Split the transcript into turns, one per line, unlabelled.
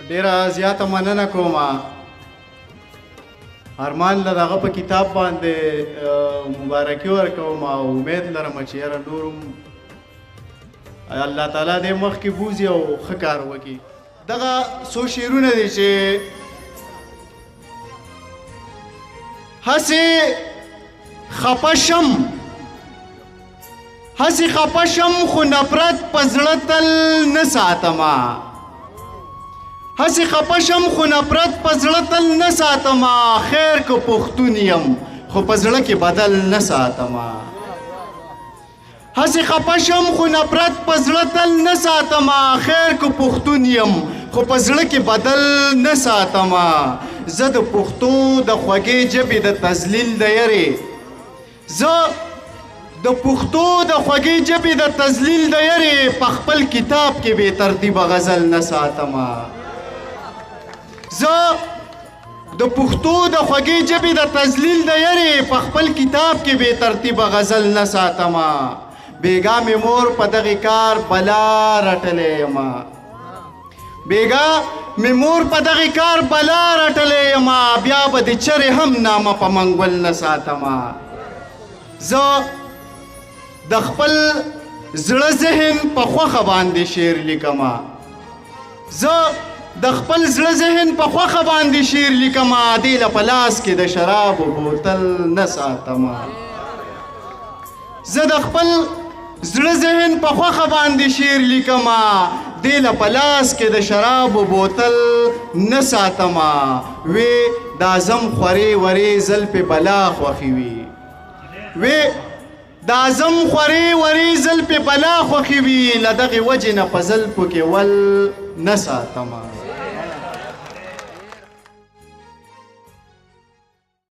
ډیره زیاته مننه کوم. ارمان له دغه په کتاب باندې مبارکي ورکوم او امید لرم چې یاره نورم الله تعالی دې مخکې بوځي او ښه کار وکړي. دغه څو شعرونه دي چې هسې خپه شم، هسې خپه شم خو نفرت په زړه تل نه ساتمه، هسې خپه شم خو نفرت په زړه تل نه ساتمه، خیر که پښتون یم خو په زړه کې بدل نه ساتمه. هسې خپه شم خو نفرت په زړه تل نه ساتمه، خیر که پښتون یم خو په زړه کې بدل نه ساتمه. زه د پښتو د خوږې ژبې د تذلیل د یرې، زه د پښتو د خوږې ژبې د تذلیل د یرې په خپل کتاب کې بې ترتیبه غزل نه ساتمه. زه د پښتو د خوږې ژبې د تذلیل د یرې په خپل کتاب کې بې ترتیبه غزل نه ساتمه. بیګا مې مور په دغې کار بلا رټلی یمه، بیګا مې مور په دغې کار بلا رټلی یمه، بیا به د چرې هم نامه په منګول نه ساتمه. زه د خپل زړه ذهن په خوښه باندې شعر لیکمه، زه د خپل زړه ذهن په خوښه باندې شعر لیکمه، دې له په لاس کې د شرابو بوتل نه ساتمه. زه د خپل زړه ذهن په خوښه باندې شعر لیکمه، دې له په لاس کې د شرابو بوتل نه ساتمه. وې د اعظم خورې ورې زلفې بلا خوښې وي، وې د اعظم خورې ورې زلفې بلا خوښې وي، له دغې وجې نه په زلفو کې ول نه ساتمه.